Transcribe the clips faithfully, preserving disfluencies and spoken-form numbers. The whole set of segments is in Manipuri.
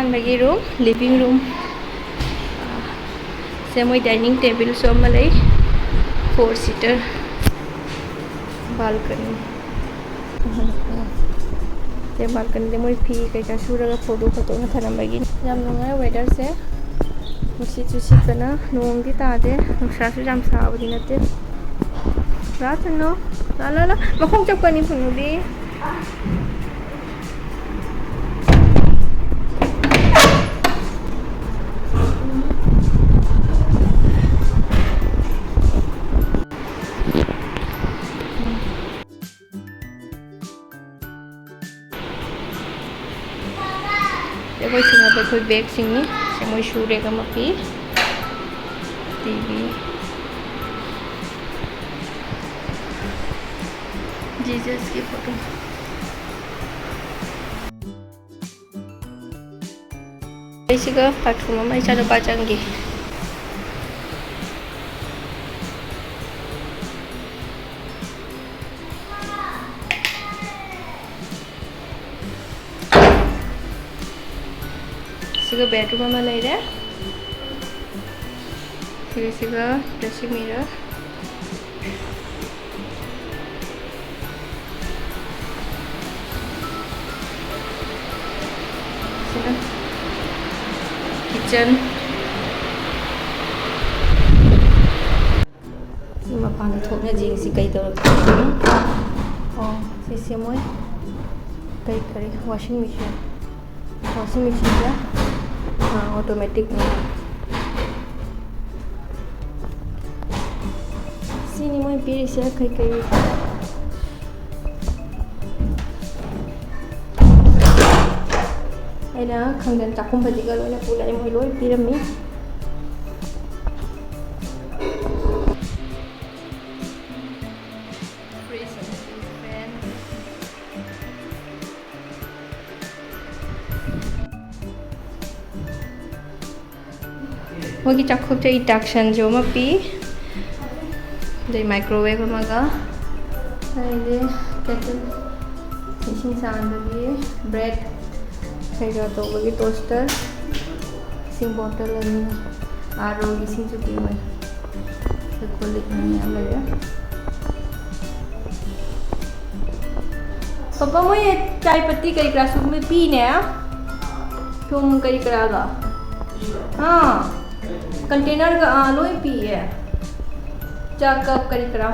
ꯑꯃꯒꯤ room, living room꯫ ꯁꯦ ꯃꯣꯏ dining table ꯁꯨ ꯑꯃ ꯂꯩ, four seater꯫ Balcony꯫ ꯁꯦ balcony ꯗ ꯃꯣꯏ ꯐꯤ ꯀꯩꯀꯥ ꯁꯨꯔꯒ ꯐꯧꯗꯣꯛ ꯈꯣꯠꯇꯣꯛꯅ ꯊꯅꯝꯕꯒꯤ꯫ ꯌꯥꯝ ꯅꯨꯡꯉꯥꯏ weather ꯁꯦ꯫ ꯅꯨꯡꯁꯤꯠꯁꯨ ꯁꯤꯠꯄꯅ, ꯅꯣꯡꯗꯤ ꯇꯥꯗꯦ, ꯅꯨꯡꯁꯥꯁꯨ ꯌꯥꯝ ꯁꯥꯕꯗꯤ ꯅꯠꯇꯦ꯫ ꯂꯥ ꯊꯨꯅꯣ꯫ ꯂꯥ, ꯂꯥ, ꯂꯥ꯫ ꯃꯈꯣꯡ ꯆꯞꯀꯅꯤ ꯊꯨꯅꯨꯗꯤ꯫ ꯑꯩꯈꯣꯏ ꯁꯤꯡꯅꯕ ꯑꯩꯈꯣꯏ bag ꯁꯤꯡꯅꯤ꯫ ꯁꯦ ꯃꯣꯏ shoe rack ꯑꯃ ꯄꯤ꯫ T V꯫ Jesus ꯀꯤ photo꯫ ꯑꯩꯁꯤꯒ perfume ꯑꯃ ꯏꯆꯥꯅꯨꯄꯥ ꯆꯪꯒꯤ꯫ ꯁꯤꯒ bedroom ꯑꯃ ꯂꯩꯔꯦ꯫ ꯁꯤꯒꯤꯁꯤꯒ dressing mirror꯫ ꯁꯤꯅ kitchen꯫ ꯁꯤ ꯃꯄꯥꯟꯗ ꯊꯣꯛꯅ ꯌꯦꯡꯁꯤ ꯀꯩ ꯇꯧꯔꯛꯀꯦ꯫ ꯑꯣ, ꯁꯤꯁꯦ ꯃꯣꯏ ꯀꯩ ꯀꯔꯤ washing machine꯫ Washing machine ꯁꯦ, ꯑꯥ, automatic ꯅꯤ꯫ ꯁꯤꯅꯤ ꯃꯣꯏ ꯄꯤꯔꯤꯁꯦ ꯀꯩꯀꯩ꯫ ꯑꯩꯅ ꯈꯪꯗꯅ ꯆꯥꯛꯈꯨꯝ ꯐꯗꯤꯒ ꯂꯣꯏꯅ ꯄꯨꯔꯛꯑꯦ, ꯃꯣꯏ ꯂꯣꯏ ꯄꯤꯔꯝꯃꯤ꯫ Fridge ꯑꯃꯗꯤ fan꯫ ꯃꯣꯏꯒꯤ ꯆꯥꯛꯈꯨꯝꯁꯦ induction ꯁꯨ ꯑꯃ ꯄꯤ, ꯑꯗꯩ microwave ꯑꯃꯒ, ꯑꯗꯩꯗꯤ kettle, ꯏꯁꯤꯡ ꯆꯥꯝꯕꯒꯤ, bread, ꯈꯩꯔꯥ ꯇꯧꯕꯒꯤ toaster, ꯏꯁꯤꯡ bottle ꯑꯅꯤ, RO ꯒꯤ ꯏꯁꯤꯡꯁꯨ ꯄꯤꯕꯅꯤ꯫ ꯑꯩꯈꯣꯏ ꯀꯣꯜ ꯂꯤꯛ ꯃꯌꯥꯝ ꯂꯩꯔꯦ꯫ ꯄꯄꯥ, ꯃꯣꯏ ꯆꯥꯏ ꯄꯠꯇꯤ ꯀꯔꯤ ꯀꯔꯥꯁꯨ ꯃꯣꯏ ꯄꯤꯅꯦ? ꯊꯨꯝ ꯀꯔꯤ ꯀꯔꯥꯒ? ꯑꯥ, container ꯒ, ꯑꯥ, ꯂꯣꯏ ꯄꯤꯌꯦ꯫ ꯆꯥ cup ꯀꯔꯤ ꯀꯔꯥ꯫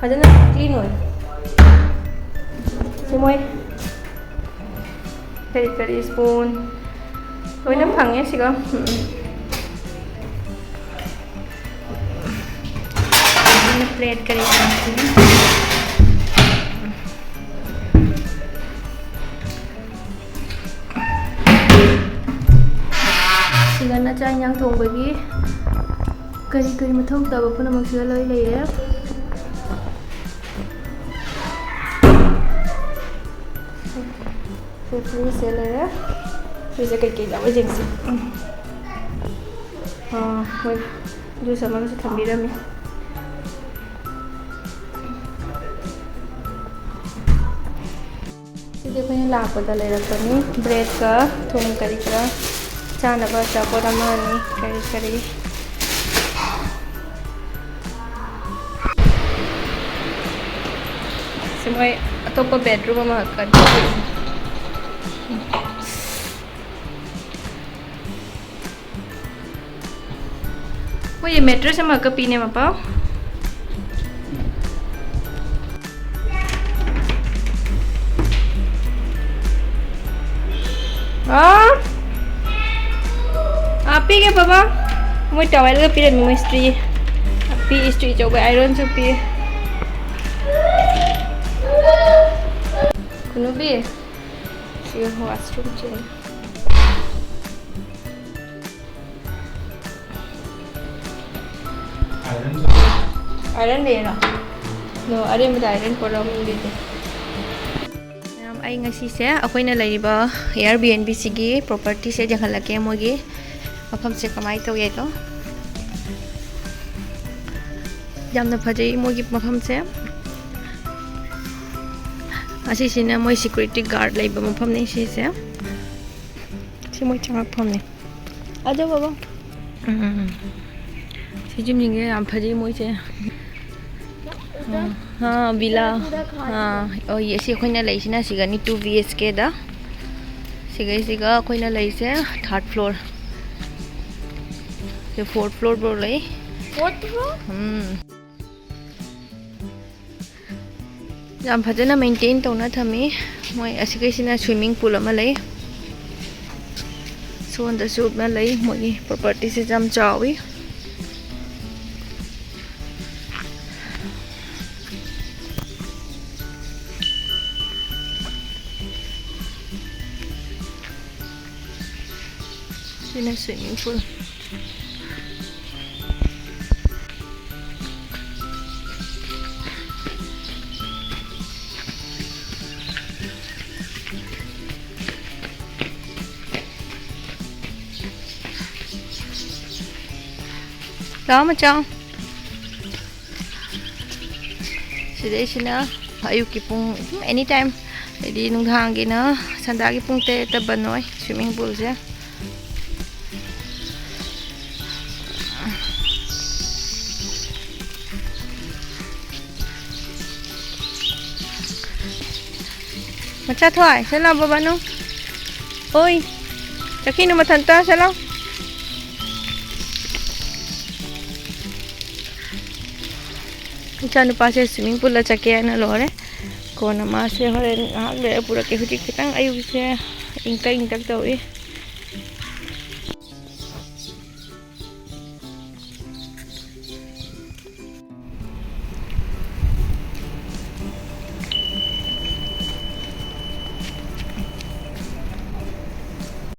ꯐꯖꯅ clean ꯑꯣꯏ꯫ ꯁꯤ ꯃꯣꯏ ꯀꯔꯤ ꯀꯔꯤ spoon ꯂꯣꯏꯅ ꯐꯪꯉꯦ ꯁꯤꯒ꯫ ꯎꯝ, ꯎꯝ꯫ ꯑꯗꯨꯅ plate ꯀꯔꯤ ꯀꯔꯥ ꯁꯤꯅ꯫ ꯁꯤꯒꯅ ꯆꯥꯛ ꯏꯟꯖꯥꯡ ꯊꯣꯡꯕꯒꯤ ꯀꯔꯤ ꯀꯔꯤ ꯃꯊꯧ ꯇꯥꯕ ꯄꯨꯝꯅꯃꯛ ꯁꯤꯗ ꯂꯣꯏ ꯂꯩꯔꯦ꯫ ꯁꯤ ꯐ꯭ꯔꯤꯖꯁꯦ ꯂꯩꯔꯦ꯫ ꯐ꯭ꯔꯤꯖꯇ ꯀꯩꯀꯩ ꯌꯥꯎꯕ ꯌꯦꯡꯁꯤ꯫ ꯎꯝ꯫ ꯑꯥ, ꯍꯣꯏ, juice ꯑꯃꯒꯁꯨ ꯊꯝꯕꯤꯔꯝꯃꯤ꯫ ꯁꯤꯗꯤ ꯑꯩꯈꯣꯏꯅ ꯂꯥꯛꯄꯗ ꯂꯩꯔꯛꯄꯅꯤ꯫ Bread ꯀ ꯊꯨꯝ ꯀꯔꯤ ꯀꯔꯥ ꯆꯥꯅꯕ ꯑꯆꯥꯄꯣꯠ ꯑꯃ ꯑꯅꯤ ꯀꯔꯤ ꯀꯔꯤ꯫ ꯁꯤ ꯃꯣꯏ ꯑꯇꯣꯞꯄ bedroom ꯑꯃꯈꯛꯀꯗꯤ꯫ ꯃꯣꯏ mattress ꯑꯃꯈꯛꯀ ꯄꯤꯅꯦ, ꯃꯄꯥ꯫ ꯑꯥ? ꯑꯥ, ꯄꯤꯒꯦ, ꯕꯕꯥ꯫ ꯃꯣꯏ towel ꯒ ꯄꯤꯔꯝꯃꯤ, ꯃꯣꯏ ꯏꯁꯇ꯭ꯔꯤ꯫ ꯄꯤ, ꯏꯁꯇ꯭ꯔꯤ ꯑꯆꯧꯕ, iron ꯁꯨ ꯄꯤ꯫ ꯀꯨꯅꯨꯕꯤ, ꯁꯤ washroom ꯆꯦꯟ꯫ Iron ꯂꯩꯔꯣ? No, ꯑꯔꯦꯝꯕꯗ iron ꯄꯣꯔꯛꯑꯝꯗꯣꯏꯗꯤ꯫ ꯃꯌꯥꯝ, ꯑꯩ ꯉꯁꯤꯁꯦ ꯑꯩꯈꯣꯏꯅ ꯂꯩꯔꯤꯕ Airbnb ꯁꯤꯒꯤ property ꯁꯦ ꯌꯦꯡꯍꯜꯂꯛꯀꯦ, ꯃꯣꯏꯒꯤ ꯃꯐꯝꯁꯦ ꯀꯃꯥꯏꯅ ꯇꯧꯒꯦꯗꯣ꯫ ꯌꯥꯝꯅ ꯐꯖꯩ ꯃꯣꯏꯒꯤ ꯃꯐꯝꯁꯦ꯫ ꯑꯁꯤꯁꯤꯅ ꯃꯣꯏ security guard ꯂꯩꯕ ꯃꯐꯝꯅꯤ ꯁꯤꯁꯦ꯫ ꯁꯤ ꯃꯣꯏ ꯆꯪꯉꯛꯐꯝꯅꯤ꯫ ꯑꯗꯣ ꯕꯕꯥ꯫ ꯎꯝ꯫ ꯁꯤ ꯖꯤꯝꯁꯤꯡꯁꯦ ꯌꯥꯝ ꯐꯖꯩ ꯃꯣꯏꯁꯦ꯫ ꯑꯥ, ꯚꯤꯂꯥ꯫ ꯑꯥ, ꯑꯣ, ꯌꯦ-, ꯁꯤ ꯑꯩꯈꯣꯏꯅ ꯂꯩꯁꯤꯅ ꯁꯤꯒꯅꯤ two B H Kꯗ꯫ ꯁꯤꯒꯩꯁꯤꯒ ꯑꯩꯈꯣꯏꯅ ꯂꯩꯁꯦ third floor꯫ ꯁꯤ fourth floor ꯐꯥꯎ ꯂꯩ꯫ Fourth floor? ꯎꯝ꯫ ꯌꯥꯝ ꯐꯖꯅ maintain ꯇꯧꯅ ꯊꯝꯃꯤ꯫ ꯃꯣꯏ ꯑꯁꯤꯒꯩꯁꯤꯅ swimming pool ꯑꯃ ꯂꯩ꯫ ꯁꯣꯝꯗꯁꯨ ꯑꯃ ꯂꯩ꯫ ꯃꯣꯏꯒꯤ propertyꯁꯦ ꯌꯥꯝ ꯆꯥꯎꯋꯤ꯫ ꯁꯤꯅ swimming pool꯫ ꯂꯥꯛꯑꯣ, ꯃꯆꯥ꯫ ꯁꯤꯗꯩꯁꯤꯅ ꯑꯌꯨꯛꯀꯤ ꯄꯨꯡ ꯑꯗꯨꯝ any time, ꯍꯥꯏꯗꯤ ꯅꯨꯡꯗꯥꯡꯒꯤꯅ ꯁꯟꯗꯥꯒꯤ ꯄꯨꯡ ꯇꯔꯦꯠꯇ ꯕꯟ ꯑꯣꯏ swimming poolꯁꯦ꯫ ꯃꯆꯥ ꯊꯣꯏ, ꯁꯤ ꯂꯥꯎ ꯕꯕꯥꯅꯨ꯫ ꯑꯣꯏ, ꯆꯠꯈꯤꯅꯨ ꯃꯊꯟꯇ, ꯁꯤ ꯂꯥꯎ꯫ ꯏꯆꯥꯅꯨꯄꯥꯁꯦ swimming poolꯗ ꯆꯠꯀꯦ ꯍꯥꯏꯅ ꯂꯣꯏꯔꯦ꯫ ꯀꯣꯟꯅ ꯃꯥꯁꯦ ꯍꯣꯔꯦꯟ ꯉꯥꯏꯍꯥꯛ ꯂꯩꯔ ꯄꯨꯔꯛꯀꯦ꯫ ꯍꯧꯖꯤꯛ ꯈꯤꯇꯪ ꯑꯌꯨꯛꯁꯦ ꯏꯪꯇꯛ ꯏꯪꯇꯛ ꯇꯧꯏ꯫